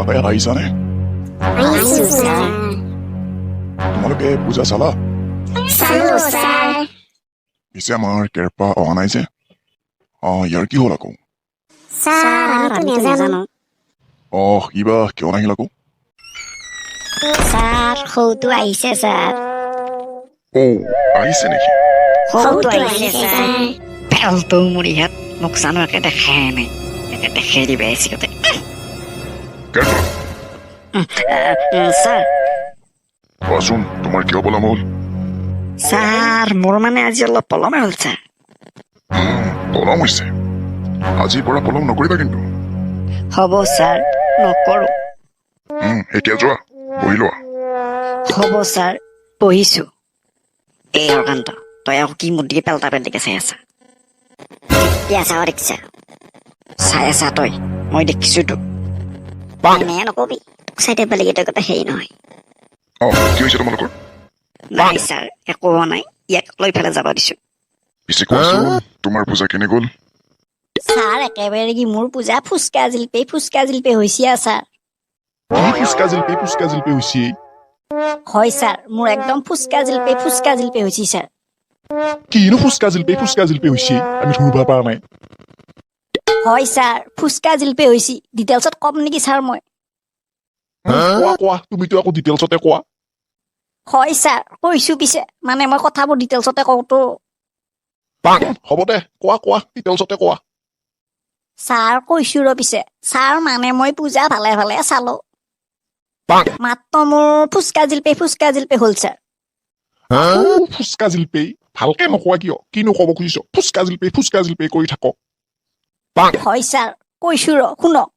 তোমালোকে ইয়াত আহিছানে? আহিছো ছাৰ। তোমালোকে পূজা চালা? চালো ছাৰ। পিছে আমাৰ কেৰপা অহা নাই যে। ইয়াৰ কি হ'ল আকৌ? ছাৰ, আমিতো নেজানো। সি বা কিয় নাহিল আকৌ? ছাৰ, সৌটো আহিছে ছাৰ। অ' আহিছে নেকি? সৌটো আহিছে ছাৰ। পেলটো মোৰ ইয়াত মোক জানো একে দেখাই নাই, একে দেখাই দিবা আহিছে। কেৰপা। ছাৰ। কোৱাচোন, তোমাৰ কিয় পলম হ'ল? ছাৰ, মোৰ মানে আজি অলপ পলমে হ'ল ছাৰ। পলম হৈছে, আজিৰ পৰা পলম নকৰিবা কিন্তু। হ'ব ছাৰ, নকৰোঁ। এতিয়া যোৱা, বহি লোৱা। হ'ব ছাৰ, বহিছো। এই হৰকান্ত, তই আকৌ কি মোৰ দিকে পেলটা পেলটিকে চাই আছা? এতিয়া চাওঁ দেখিছা? চাই আছা তই, মই দেখিছো তোক। এনে নকবি, তোক চাই থাকিব লাগে তই কথা হেৰি নহয়। কি হৈছে তোমালোকৰ? নাই ছাৰ, একো হোৱা নাই, ইয়াক লৈ পেলাই যাব দিছো। পিছে কোৱাচোন, তোমাৰ পূজা কেনে গ'ল? ছাৰ, একেবাৰে কি মোৰ পূজা ফুচকা জিলপে ফুচকা জিলপে হৈছে ছাৰ। কি ফুচকা জিলপে ফুচকা জিলপে হৈছে? হয় ছাৰ, মোৰ একদম ফুচকা জিলপে ফুচকা জিলপে হৈছে ছাৰ। কিনো ফুচকা জিলপে ফুচকা জিলপে হৈছে, আমি ধৰিব পৰা নাই। হয় ছাৰ, ফুচকা জিলপে হৈছে। ডিটেইলছত ক'ম নেকি ছাৰ মই? কোৱা কোৱা, তুমিতো আকৌ ডিটেইলছতে কোৱা। হয় ছাৰ, কৈছো। পিছে মানে মই কথাবোৰ ডিটেইলছতে কওঁতো। হ'ব দে, কোৱা কোৱা, ডিটেইলছতে কোৱা। ছাৰ, কৈছো ৰ। পিছে ছাৰ, মানে মই পূজা ভালে ভালে চালো, মাত্ৰ মোৰ ফুচকা জিলপে ফুচকা জিলপে হ'ল ছাৰ। ফুচকা জিলপে ভালকে নোকোৱা কিয়? কিনো ক'ব খুজিছ? ফুচকা জিলপে ফুচকা জিলপে কৰি থাক। হয় ছাৰ, কৈছো ৰ, শুনক।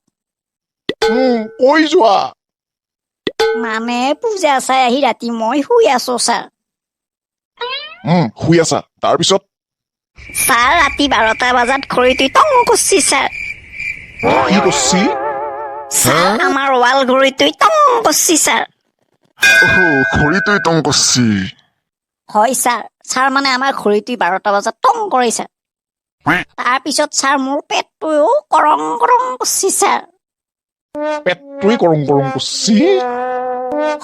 কৈ যোৱা। মানে পূজা চাই আহি ৰাতি মই শুই আছো ছাৰ। শুই আছা, তাৰপিছত? ছাৰ, ৰাতি 12টা বজাত ঘড়ীটোৱে টং কৰছি ছাৰ। কি কৰছি? ছাৰ, আমাৰ ৱাল ঘড়ীটোৱে টং কৰছি ছাৰ। ঘড়ীটোৱে টং কৰছি? হয় ছাৰ। ছাৰ, মানে আমাৰ ঘড়ীটোৱে 12টা বজাত টং কৰে ছাৰ। তাৰপিছত ছাৰ, মোৰ পেটটোৱেও কৰং কৰং কৰছি ছাৰ। পেটটোৱে কৰং কৰং কৰছি?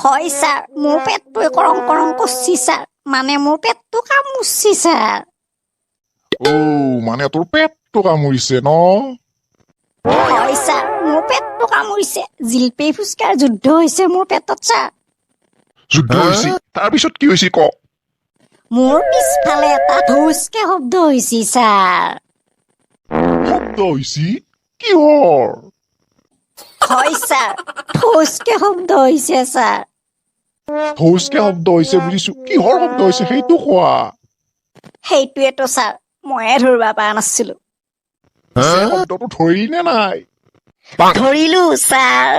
হয় ছাৰ, মোৰ পেটটোৱে কৰং কৰং কৰছি ছাৰ, মানে মোৰ পেটটো কামুৰছি ছাৰ। অ' মানে তোৰ পেটটো কামুৰিছে ন? হয় ছাৰ, মোৰ পেটটো কামুৰিছে। জিলপি ফুচকাৰ যুদ্ধ হৈছে মোৰ পেটত ছাৰ। যুদ্ধ হৈছে, তাৰপিছত কি হৈছে ক। মোৰ পিছফালে এটা ধৌচকে শব্দ হৈছে ছাৰ। শব্দ হৈছে কিহৰ? হয় ছাৰ, ধৌচকে শব্দ হৈছে ছাৰ। ধৌচকে শব্দ হৈছে বুজিছো, কিহৰ শব্দ হৈছে সেইটো কোৱা। সেইটোৱেতো ছাৰ, ময়ে ধৰিব পৰা নাছিলো। শব্দটো ধৰিলি নে নাই? ধৰিলো ছাৰ।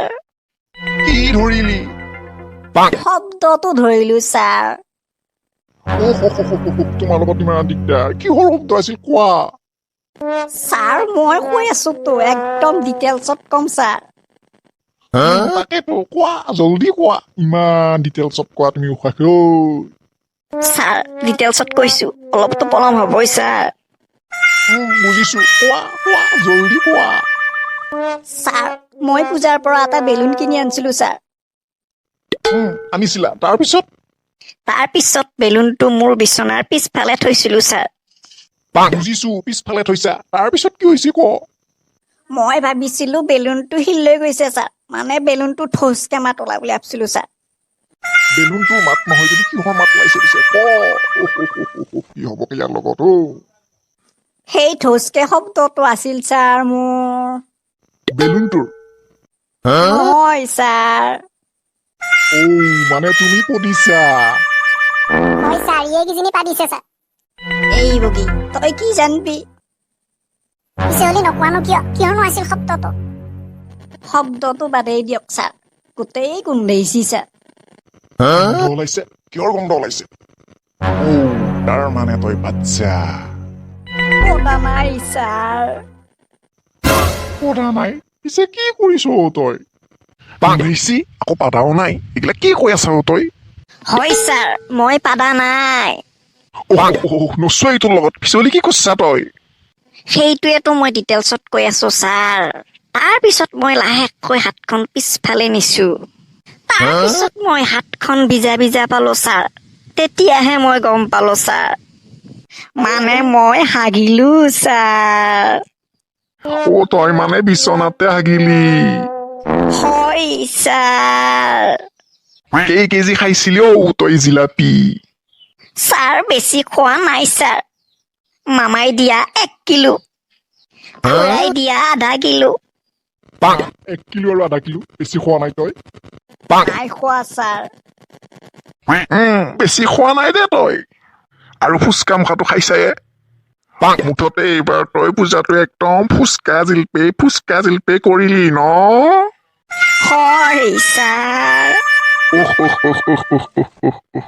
কি ধৰিলি? শব্দটো ধৰিলো ছাৰ। তোমাৰ লগত ইমান দিগদাৰ। কিহৰ শব্দ আছিল কোৱা। ছাৰ, মই কৈ আছোতো, একদম ডিটেইলছত ক'ম ছাৰ। তাকেতো কোৱা, জলদি কোৱা, ইমান ডিটেইলছত কোৱা তুমি। উশাহ। ছাৰ, ডিটেইলছত কৈছো, অলপতো পলম হ'বই ছাৰ। বুজিছো, কোৱা কোৱা, জলদি কোৱা। ছাৰ, মই পূজাৰ পৰা এটা বেলুন কিনি আনিছিলো ছাৰ। আনিছিলা, তাৰপিছত? তাৰপিছত বেলুনটো মোৰ বিচনাৰ পিছফালে থৈছিলো ছাৰ। বুজিছো, পিছফালে থৈছা, তাৰপিছত কি হৈছে ক। মই ভাবিছিলো বেলুনটো শিল লৈ গৈছে ছাৰ, মানে বেলুনটো ঠোচকে মাত ওলা বুলি ভাবিছিলো ছাৰ। বেলুনটোৰ মাত নহয় যদি কিহৰ মাত ওলাইছে পিছে ক। কি হ'ব ইয়াৰ লগত অ'? সেই ঠোচকে শব্দটো আছিল ছাৰ মোৰ বেলুনটোৰ? নহয় ছাৰ। অ' মানে তুমি পদিছা? হয় ছাৰ, এইকেইজনী পাতিছে ছাৰ। এই বগী, তই কি জানবি? পিছে হ'লে নকোৱানো কিয়, কিয়নো আছিল শব্দটো? শব্দটো বাদেই দিয়ক ছাৰ, গোটেই গোন্ধাইছি ছাৰ। গোন্ধ ওলাইছে? কিহৰ গোন্ধ ওলাইছে? অ' তাৰ মানে তই বাচ্চা? পদা নাই ছাৰ। পদা নাই? পিছে কি কৰিছ তই? গোন্ধাইছি আকৌ পাদাও নাই, এইগিলা কি কৈ আছা তই? হয় ছাৰ, মই পাদা নাই। নচোৱাই তোৰ লগত। পিছে কি কৰিছা তই? সেইটোৱেতো মই ডিটেইলছত কৈ আছো ছাৰ। তাৰপিছত মই লাহেকৈ হাতখন পিছফালে নিছো। তাৰপিছত মই হাতখন ভিজা ভিজা পালো ছাৰ। তেতিয়াহে মই গম পালো ছাৰ, মানে মই হাগিলো ছাৰ। অ, তই মানে বিচনাতে হাগিলি? হয় ছাৰ। কেই কেজি খাইছিলি অ তই জিলাপি? ছাৰ, বেছি খোৱা নাই ছাৰ। মামাই দিয়া 1 কিলো, খুৰাই দিয়া আধা কিলো। 1 কিলো আৰু আধা কিলো, বেছি খোৱা নাই তই? নাই খোৱা ছাৰ। বেছি খোৱা নাই দে তই। আৰু ফুচকা মুখাটো খাইছায়ে। মুঠতে এইবাৰ তই পূজাটো একদম ফুচকা জিলপে ফুচকা জিলপে কৰিলি ন? হয় ছাৰ। উহ উহ উহ উহ উহ উহ উহ উহ।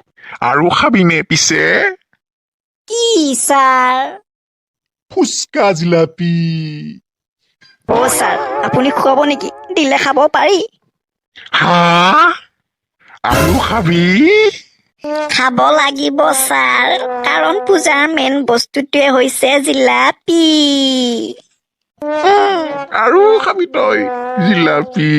আৰু খাবিনে পিছে? কি ছাৰ? ফুচকা জিলাপি। অ' ছাৰ, আপুনি খুৱাব নেকি? দিলে খাব পাৰি। হা, আৰু খাবি? খাব লাগিব ছাৰ, কাৰণ পূজাৰ মেইন বস্তুটোৱে হৈছে জিলাপি। আৰু খাবি তই জিলাপি?